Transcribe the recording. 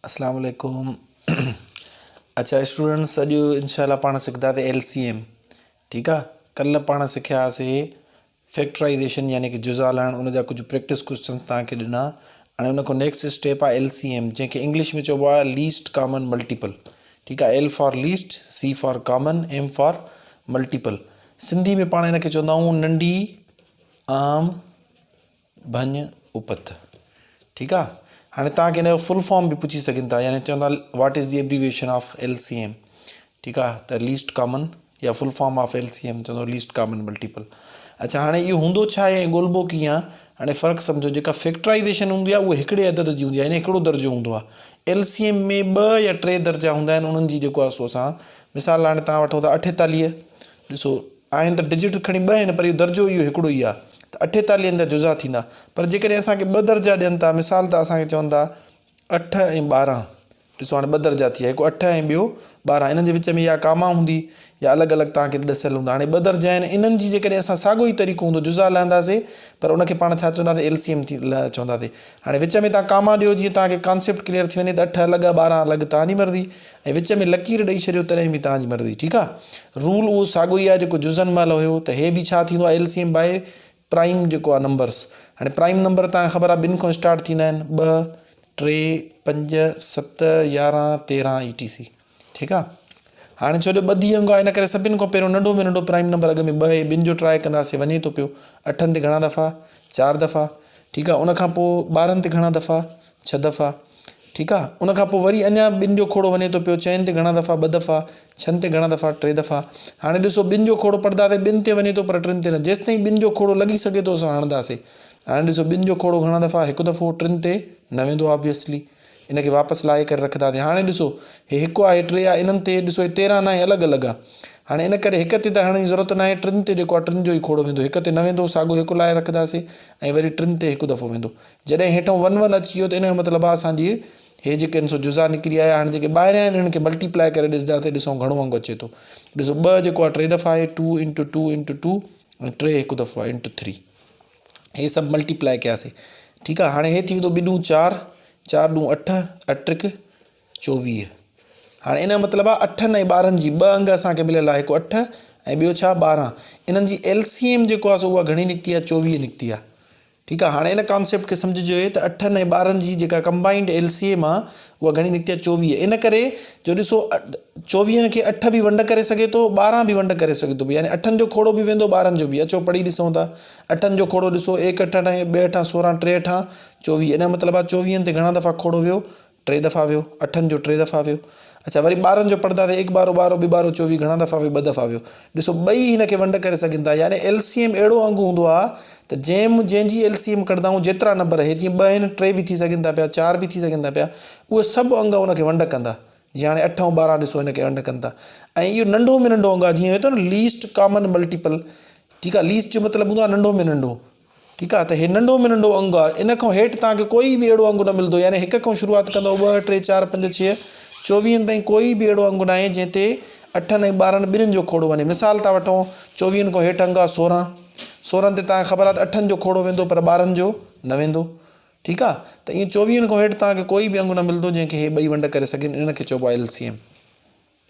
اسلام عليڪم اڇا اسٽوڊنٽس اڄ انشاء الله پاڻ سکندا سي ايل سي ايم ٺيڪ آ ڪلهه پاڻ سکياسي فيڪٽرائيزيشن يعني کہ جزا لهڻ ان جا ڪجهه پريڪٽس ڪوشچنس توهان کي ڏنا هاڻي ان کان نيڪسٽ اسٽيپ آ ايل سي ايم جنهن کي انگلش ۾ چئبو آ ليسٽ ڪامن ملٽيپل ٺيڪ آ L for least C for common M for multiple Sindhi ۾ پاڻ ان کي چوندا آهيون ننڍي عام ڀڃ اپت ٺيڪ آ هاڻي توهان کي ان جو فل فارم به پڇي سگهن ٿا يعني چوندا what is the abbreviation of L C M ٺيڪ آ ته ليسٽ ڪامن يا full form of L C M چوندو ليسٽ ڪامن ملٽيپل اڇا هاڻي اهو هوندو ڇا آهي ۽ ڳولبو ڪيئن آ هاڻي فرق سمجهو جيڪا فيڪٽرائيزيشن هوندي آ اهو هڪڙي عدد جي هوندي آ يعني هڪڙو درجو هوندو آ ايل سي ايم ۾ ٻه يا ٽي درجا هوندا آهن انهن جي جيڪو آ سو اسان مثال هاڻي توهان وٺو ٿا اٺيتاليهه ڏسو آهن ته ڊجٽ کڻي ٻه آهن پر اهو درجو اهو هڪڙو ئي آهي ته اٺيتاليهن جا جزا ٿيندا پر جيڪڏهن اسان کي ٻه درجا ڏين ٿا مثال ته اسان کي چون ٿا اٺ ۽ 12 ڏسو هاڻي ٻه درجا ٿي ويا هڪ اٺ ۽ ٻيو 12 انهن جي وچ ۾ يا ڪاما هوندي يا الڳ الڳ توهان کي ڏسيل هوندا هاڻي ٻه درجا آهن انهن جي جيڪڏهن اسان ساڳو ئي طريقو هوندو جزا لهنداسي پر ان کي پاڻ ڇا چونداسي ايل سي ايم ٿي چونداسي هاڻي وچ ۾ توهان ڪاما ڏيو جيئن توهان کي ڪانسيپٽ ڪليئر ٿي وڃي ته اٺ الڳ آهي 12 الڳ توهان جي مرضي ۽ وچ ۾ لڪير ڏئي ڇڏيو تڏهن به توهان جي مرضي ٺيڪ آ رول اهو ساڳو ئي آ جيڪو جزن مهل هيو ته هي به ڇا ٿيندو آ L C M by prime جيڪو آ نمبرس هاڻي پرائم نمبر توهان کي خبر آ ٻن کان اسٽارٽ ٿيندا آهن ٻه ٽي پنج ست 11 13 اي ٽي سي ٺيڪ آ هاڻي ڇو جو ٻڌي انگ آ ان ڪري سڀن کان پهريون ننڍو ۾ ننڍو پرائم نمبر اڳ ۾ ٻه آهي ٻن جو ٽرائي ڪنداسي وڃي ٿو پيو اٺن تي گهڻا دفعا چار دفعا ٺيڪ آ ان کان پوء 12 تي گهڻا دفعا ڇهه دفعا ٺيڪ آ ان کان پوء وري اڃا ٻن جو کوڙو وڃي ٿو پيو چئن تي گهڻا دفعا ٻه دفعا ڇهن تي گهڻا دفعا ٽي دفعا هاڻي ڏسو ٻن جو کوڙو پڙهنداسي ٻن تي وڃي ٿو پر ٽن تي نه جيستائين ٻن جو کوڙو لڳي سگهي ٿو اسان هڻنداسي هاڻي ڏسو ٻن جو کوڙو گهڻا دفعا هڪ دفعو ٽن تي نه ويندو آبويسلي ان کي واپس لاهي ڪري رکنداسي هاڻي ڏسو هي هڪ آهي ٽي آهي انهن تي ڏسو هي 13 ناهي الڳ الڳ آ هاڻي ان ڪري هڪ تي ته هڻڻ جي ضرورت ناهي ٽن تي جيڪو آ ٽن جو ئي کوڙو ويندو هڪ تي نه ويندو ساڳو هڪ لاهي رکنداسي ۽ وري ٽن تي هڪ دفعو ويندو جڏهن هيٺئون ون ون اچي ويو ته ان جو مطلب آهي اسان جي هي جيڪي آهن سو جزا نڪري آيا هاڻي جيڪي ٻاهريان آهن انهن کي ملٽي پلائي ڪري ڏسندا ته ڏسون گهڻو انگ اچي ٿو ڏسو ٻه جيڪو آهي ٽي دفعا آهي two into two into two ۽ ٽي هڪ دفعو آهي انٽو ٿري هي سڀ ملٽي پلائي ڪياسي ٺيڪ آهي هاڻي هي ٿي ويندو ٻه ڏون چار چار ڏون اٺ اٺ ٽڪ 24 هاڻي ان جو مطلب آهي اٺن ۽ 12 جي ٻه انگ اسان کي مليل آهي هڪ اٺ ۽ ٻيو ڇا 12 انهن جي ايل سي ايم جيڪو آهي سو اها گهڻي نڪتي آهي 24 نڪتي آهي ٺيڪ آ هاڻي ان ڪانسيپٽ کي سمجهجو ته اٺن ۽ 12 جي جيڪا ڪمبائنڊ ايل سي ايم آ اها گهڻي نڪتي آ 24 ان ڪري جو ڏسو چوويهن کي اٺ به ونڊ ڪري سگهي ٿو 12 به ونڊ ڪري سگهي ٿو يعني اٺن جو کوڙو به ويندو 12 جو به اچو پڙهي ڏسون ٿا اٺن جو کوڙو ڏسو ايڪ اٺ اٺ ۽ ٻه اٺان 16 ٽي اٺان 24 ان جو مطلب آ چوويهن تي گهڻا دفعا کوڙو ويو ٽي دفعا ويو، اٺن جو ٽي دفعا ويو. اڇا وري 12 جو پڙهندا ته ايڪ ٻارو ٻارو ٻه ٻارو 24 گهڻا دفعا ويو ٻه دفعا ويو. ڏسو ٻئي هن کي ونڊ ڪري سگهن ٿا يعني ايل سي ايم اهڙو انگ هوندو آهي ته جنهن جنهن جي ايل سي ايم ڪڍندا آهيون جيترا نمبر هي جيئن ٻه آهن ٽي به ٿي سگهن ٿا پيا چار به ٿي سگهن ٿا پيا اهي سڀ انگ ان کي ونڊ ڪندا جيئن هاڻي اٺ ۽ 12 ڏسو هن کي ونڊ ڪن ٿا ۽ اهو ننڍو ۾ ننڍو انگ آهي جيئن هي ٿو نه ليسٽ ڪامن ملٽيپل ٺيڪ آهي ليسٽ جو مطلب هوندو آهي ننڍو ۾ ننڍو ٺيڪ آ ته هي ننڍو ۾ ننڍو انگ آ ان کان هيٺ توهان کي ڪوئي به اهڙو انگ نه ملندو يعني هڪ کان شروعات ڪندؤ ٻه ٽي چار پنج ڇهه چوويهن تائين ڪوئي به اهڙو انگ ناهي جنهن تي اٺن ۽ 12 ٻنهين جو کوڙو وڃي مثال ٿا وٺون چوويهن کان هيٺ انگ آ 16 16 تي توهان کي خبر آ ته اٺن جو کوڙو ويندو پر 12 جو نه ويندو ٺيڪ آ ته ائين چوويهن کان هيٺ توهان کي ڪوئي به انگ نه ملندو جنهن کي هي ٻئي ونڊ ڪري سگهن ان کي چئبو آ ايل سي ايم.